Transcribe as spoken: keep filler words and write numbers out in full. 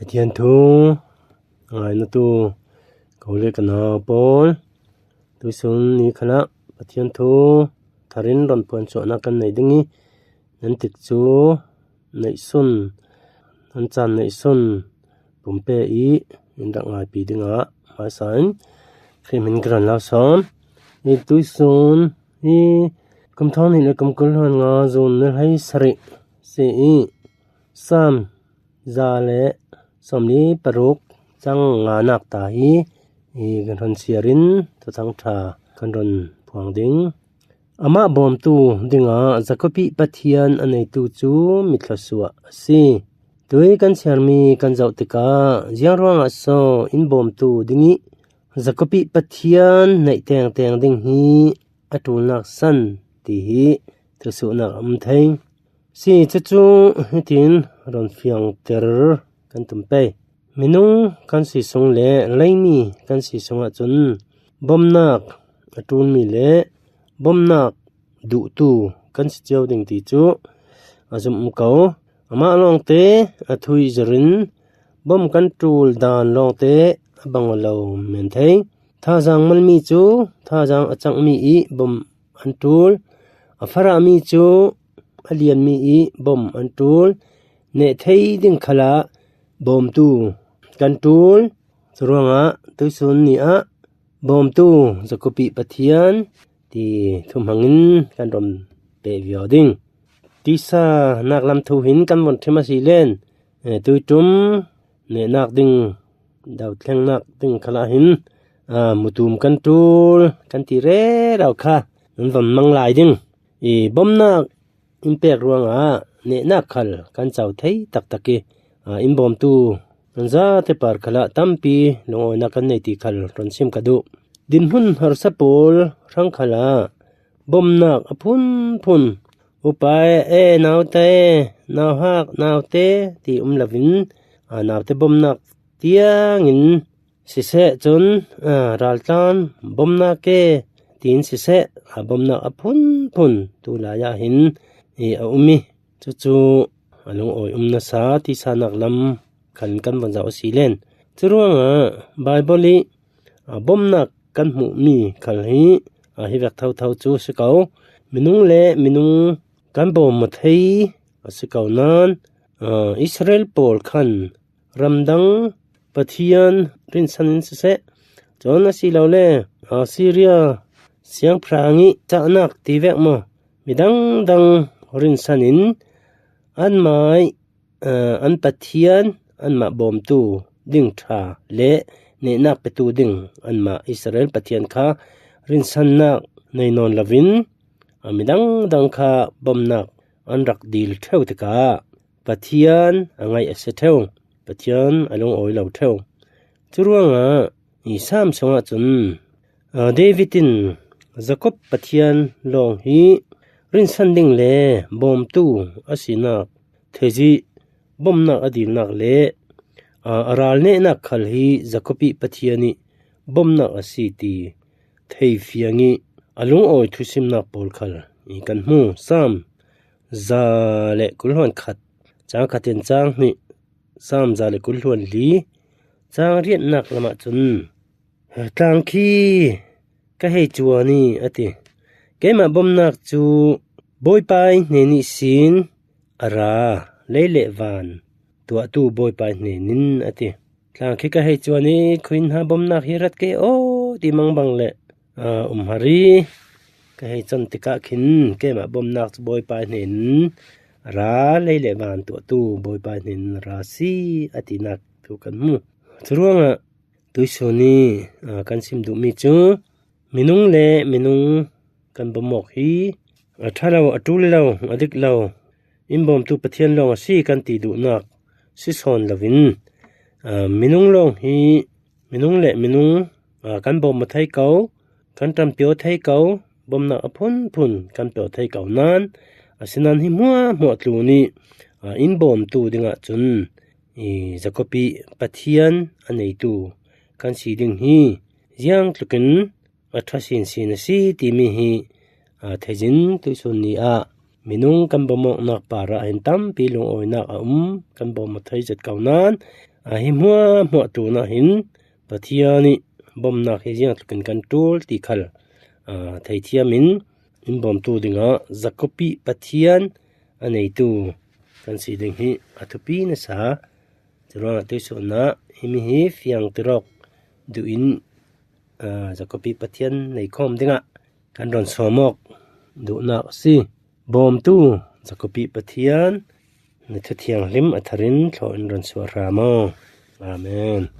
Pathian thu ngainatu ka u le ka nau pawl, tuisun ni khalah Pathian thu tharin rawn puanchuahna kan nei ding i, nan tik chu neihsun, nan chan neihsun pumpe i in rak ngaipi dingah hmaisain Khrih hmin ka rawn lau sawm. I tuisun hi kum thawng hnih le kum kul hluan nga June ni hleisarih si i, Sam za le sawmli paruk chang nganak ta hi i kan rawn siarin thuthang ṭha kan rawn phuang ding. Amah bawmtu dingah Jakobi Pathian a neitu chu mi thluasuah a si. Tui kan siarmi kan zoh tikah ziang ruangah saw in bawmtu ding i Jakobi Pathian neih tengteng ding hi a ṭulnak san ti hi thluasuahnak a um thei. Si chu chu hitin rawn fiangtir kan tum pei. Minung kan si sung le leimi kan si sungah chun bawmnak a ṭulmi le bawmnak duhtu kan si chiau ding ti chu a zum um ko. Amah lawngte a thui zirin bawm kan ṭul dan lawngte a bang lo men thei. Thazang malmi chu thazang a changmi i bawm an ṭul, a farahmi chu a lianmi i bawm an ṭul, neh thei ding khalah bawmtu kan ṭul. Churuangah tuisun ni ah bawmtu Jakobi Pathian ti thuhmangin kan rawn peh viau ding. Tisa nak lam thu hin kan vawn thim a si len, eh, tuiṭum nehnak ding, dauthlengnak ding khalah hin, ah, mutum kan ṭul kan ti rerau kha kan vawn mang lai ding. I bawmnak in pek ruangah nehnak khal kan chau thei taktak i, ah, in bawmtu kan zate par khalah tampi lungawinak kan nei ti khal rawn sim ka duh. Dinhmun harsa pawl hrang khalah bawmnak a phunphun, upa e, e, naute, nauhak, naute ti um lovin, a, naute bawmnak tiangin siseh chun, a, raltlan bawmnak e tiin siseh, a, bawmnak a phunphun tulaiah hin i a um i, chu chu a lungawi um nasa tisa nak lam khan kan vawn zauh a si len. Churuangah Bible i, a, bawmnak kan hmuhmi khal hi, a, hi vek thotho chu si ko. Minung le minung kan bawm maw thei a si ko nan, a, Israel pawl khan ramdang Pathian rinsanin siseh, chuan a si lo le, Assyria siangphrangi chahnak ti vek maw, midang dang rinsanin anmai, eh, an Pathian anmah bawmtu ding ṭha le nehnak petu ding anmah Israel Pathian kha rinsannak nei nawn lovin, a midang dang kha bawmnak an rak dil theuh tikah Pathian a ngaih a se theuh, Pathian a lungawi lo theuh. Churuangah i Sam sungah chun, a, David in Jakob Pathian lawng hi rinsan ding le bawmtu a sinak thei zih, bawmnak a dilnak le, a, a ral nehnak khal hi Jakob i Pathian i bawmnak a si ti thei fiang i a lungawi thusimnak pawl khal i kan hmu. Sam za le kul hluan khat, chang khatin chang hnih, Sam za le kul hluan li, chang riatnak lamah chun, tlang khi ka hei chuan i a ti. Keimah bawmnak chu Bawipai hnen ihsin a ra, lei leh van tuahtu Bawipai hnenin a ti. Tlang khi ka hei chuan i, khuinha bawmnak hi rat ke aw ti mangbang leh, a, um hari ka hei chan tikah khin keimah bawmnak chu Bawipai hnenin a ra, lei leh van tuahtu Bawipai hnenin a ra si a tinak thu kan hmu. Churuangah tuisun i, a, kan sim duhmi chu minung le minung kan bawmawk hi a ṭha lo, a ṭul lo, a dik lo, in bawmtu Pathian lawng a si kan ti duhnak si sawn lovin, a, minung lawng hi minung leh minung, a, kan bawm a thei ko, kan ṭanpio thei ko, bawmnak a phunphun kan pio thei ko nan, asinan hi hmuah hmuah tlun i, a, in bawmtu dingah chun i Jakob i Pathian a neitu kan si ding hi ziang tlukin a ṭha sin sin a si timi hi, a, theizin tuisun ni ah minung kan bawmawknak parah hin tampi lungawinak a um, kan bawm a thei zet ko nan, A hi hmuahhmuah tunah hin Pathian ih bomnak hi ziangtlukin kan ṭul ti khal, aa, theithiamin in bawmtu dingah zakawpih Pathian a neitu kan si ding hi a thupi nasa. Curuangah tuisuanah himi hi fiang tirawk duhin, aa, zakawpih Pathian neikhawm dingah kan ron sawm awk duhnak a si. Bawmtu zakawpih Pathian, na thu thianghlim a tharin thlawin ron suah hram aw. Amen.